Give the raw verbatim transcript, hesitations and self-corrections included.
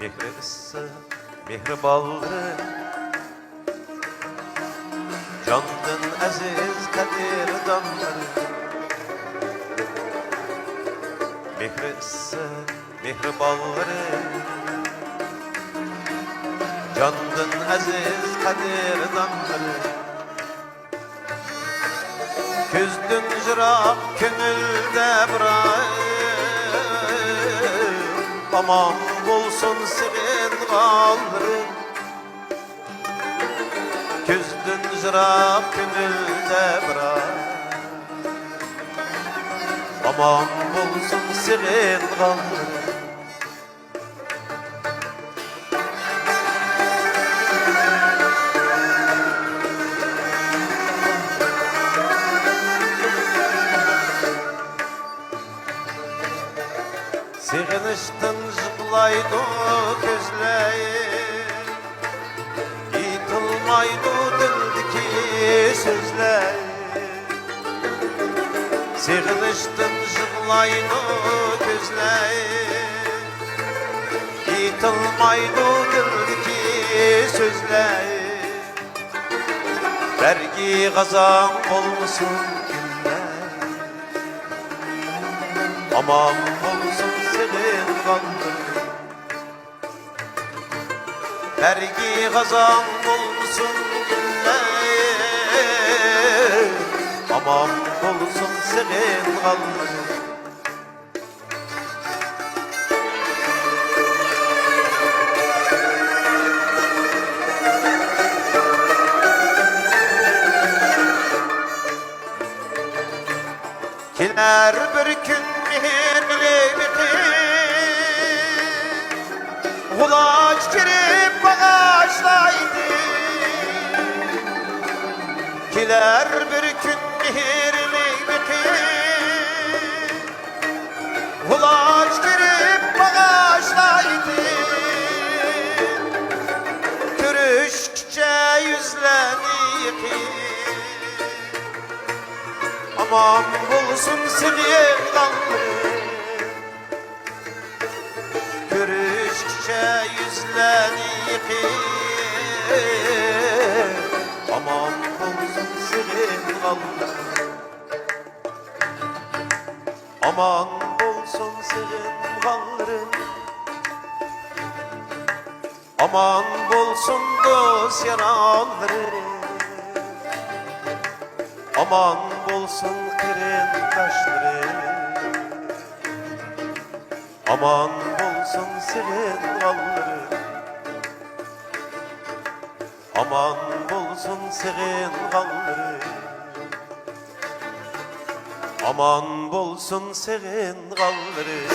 مېھرى ئىسسىق مېھرىبانلىرىم، جاندىن ئەزىز قەدىردانلىرىم. مېھرى ئىسسىق مېھرىبانلىرىم، جاندىن ئەزىز قەدىردانلىرىم. كۆزدىن يىراق كۆڭۈلدە بىراق، ئامان بولسۇن سېغىنغانلىرىم. كۆزدىن يىراق كۆڭۈلدە بىراق، ئامان بولسۇن سېغىنغانلىرىم. سېغىنىشتىن يىغلايدۇ كۆزلەر، ئېيتىلمايدۇ دىلدىكى سۆزلەر. سېغىنىشتىن يىغلايدۇ كۆزلەر، ئېيتىلمايدۇ دىلدىكى سۆزلەر. بەرگى غازاڭ بولمىسۇن كۈنلەر، ئامان بولسۇن سېغىنغانلىرىم. بەرگى غازاڭ بولمىسۇن گۈللەر، ئامان بولسۇن سېغىنغانلىرىم. كېلەر بىر كۈن مېھىرلى بېقىپ، غۇلاچ كىرىپ باغاشلايدۇ. كېلەر بىر كۈن مېھىرلى بېقىپ، غۇلاچ كىرىپ باغاشلايدۇ. كۆرۈشكۈچە يۈزلەرنى يېقىپ، ئامان بولسۇن سېغىنغانلىرىم. كۆرۈشكۈچە يۈزلەرنى يېقىپ، ئامان بولسۇن سېغىنغانلىرىم. ئامان بولسۇن سېغىنغانلىرىم. ئامان بولسۇن دوست يارانلىرىم، ئامان بولسۇن قېرىنداشلىرىم، ئامان بولسۇن سېغىنغانلىرىم، ئامان بولسۇن سېغىنغانلىرىم. ئامان بولسۇن سېغىنغانلىرىم.